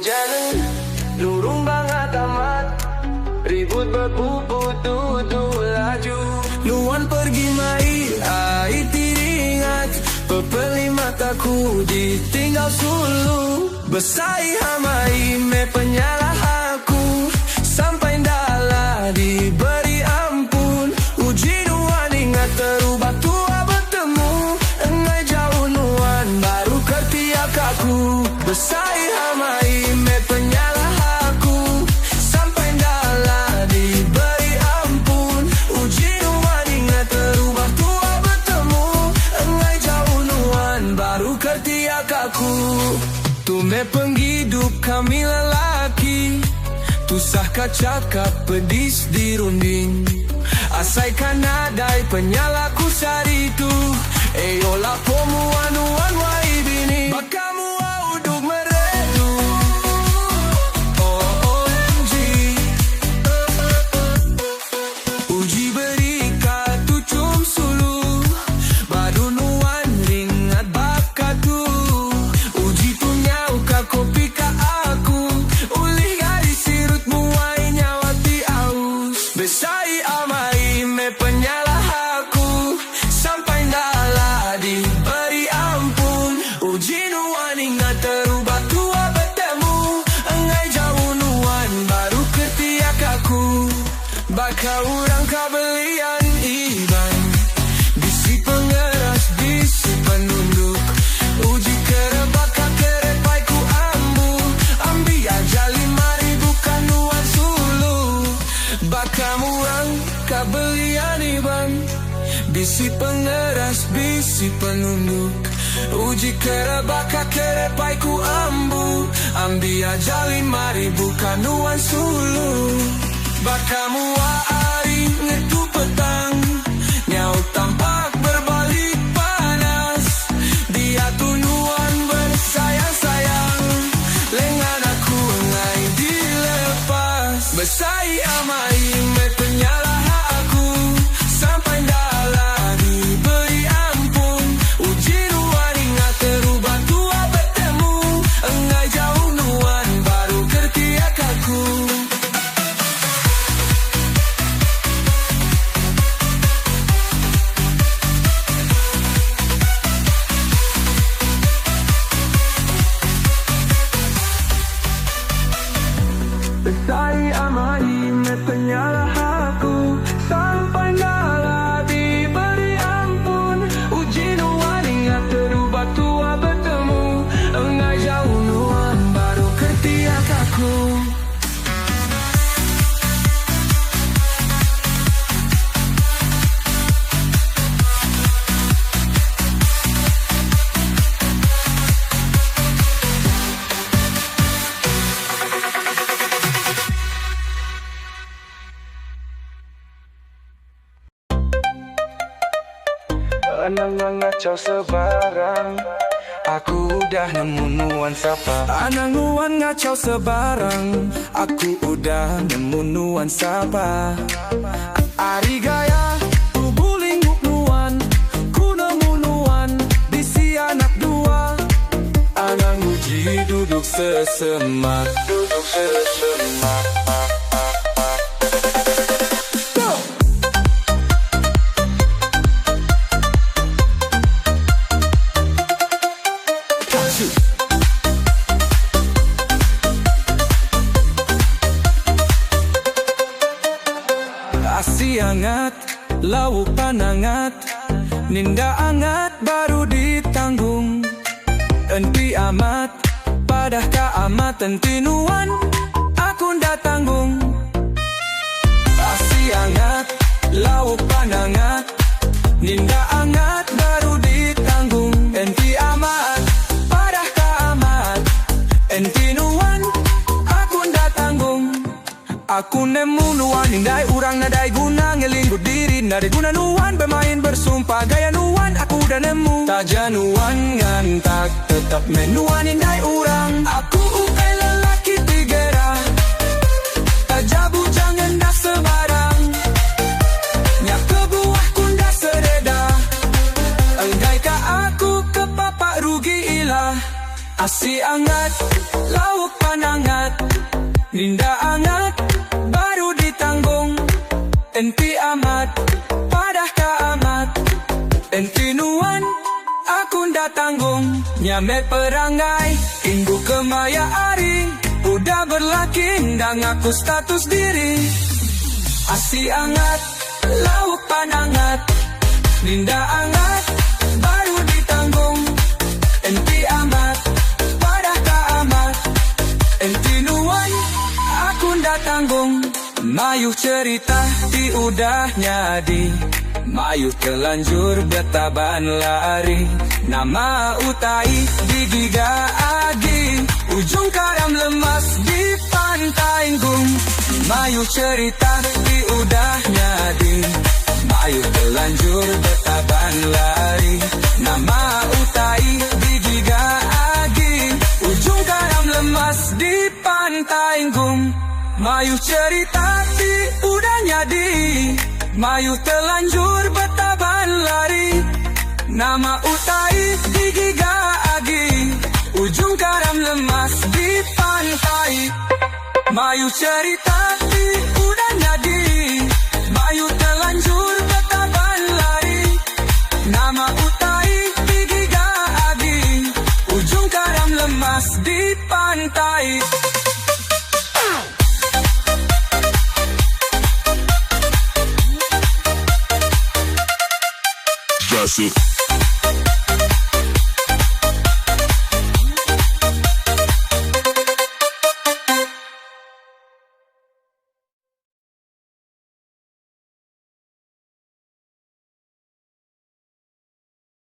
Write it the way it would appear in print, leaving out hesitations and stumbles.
Ujan nurun bangat amat Ribut bepuput tutu laju Nuan pergi mai ai ti ringat Pepeli mataku ditinggal sulu Besai amai meh penyalah aku Sampai enda alah diberi ampun Uji nuan ingat terubah tua betemu Enggai jauh nuan baru kertiak aku Besai amai meh penyalah aku Sampai enda alah diberi ampun Uji nuan ingat terubah tua betemu Enggai jauh nuan baru kertiak aku Tu meh penggidup kami lelaki Tusah ka chakap pedis dirunding Asai ka nadai penyalah ku sehari tu Eyo lapo mua nuan wai bini Baka mua uduk meredu OMG Uji berika tuchum sulu Badu nuan ringat baka tu Uji tu nyau ka kopi ka aku Ulih gari sirut muai nyawa ti aus Besai amai meh penyalah aku Sampai enda alah diberi ampun Uji nuan ingat terubah tua betemu Enggai jauh nuan baru ketiak aku Baka orang ka belian Iban Bisi pengeras bisi penunduk Uji kerebak ka kerepai ku ambu Ambi aja 5000 ka nuan sulu Baka murang ka belian Iban Bisi pengeras bisi penunduk Uji kerebak ka kerepai ku ambu Ambi aja 5000 ka nuan sulu Baka mua ari ngetu petang Nyau tampak berbalik panas Diatu nuan bersayang-sayang Lengan aku enggai dilepas Besai amai meh penyalah aku Sampai enda alah diberi ampun Uji nuan ingat terubah tua betemu Enggai jauh nuan baru kertiak aku. Besai amai meh penyalah aku Sampai enda alah diberi ampun Uji nuan ingat terubah tua betemu Enggai jauh nuan baru kertiak aku. Anang ngachau sebarang Aku udah nemu nuan sapa. Anang nuan ngachau sebarang Aku udah nemu nuan sapa. Ari gaya tubuh linggup nuan Ku nemu nuan bisi anak dua. Anang nguji duduk sesemak Duduk sesemak. Asi angat, lauk pan angat, Ninda angat baru ditanggung. Enti amat, padah ka amat enti nuan, aku enda tanggung. Asi angat, lauk pan angat, Ninda angat baru ditanggung. Enti amat, padah ka amat, enti nuan, aku enda tanggung. Aku nemu nuan indai urang nadai guna ngelinggu diri nadai guna nuan bemain bersumpah gaya nuan aku udah nemu taja nuan ngantak tetap meh nuan indai urang aku ukai lelaki ti gera taja bujang enda sebarang nya kebuah ku enda sereda enggai ka aku kepapak rugi ila asi angat lauk panang. Ninda angat baru ditanggung Enti amat padah ka amat Enti nuan aku enda tanggung Nya meh perangai indu kemaya ari Udah berlaki enda ngaku status diri Asi angat lauk pan angat Ninda angat baru ditanggung Enti amat padah ka amat Enti nuan aku enda tanggung Mayuh cherita ti udah nyadi Mayuh telanjur betaban lari Nama utai digiga agi Ujung karam lemas di pantai nggung Mayuh cherita ti udah nyadi Mayuh telanjur betaban lari Nama utai digiga agi Ujung karam lemas di pantai nggung Mayuh cherita ti udah nyadi Mayuh telanjur betaban lari Nama utai digiga agi Ujung karam lemas di pantai Mayuh cherita ti udah nyadi Mayuh telanjur betaban lari Nama utai digiga agi Ujung karam lemas di pantai. Just it.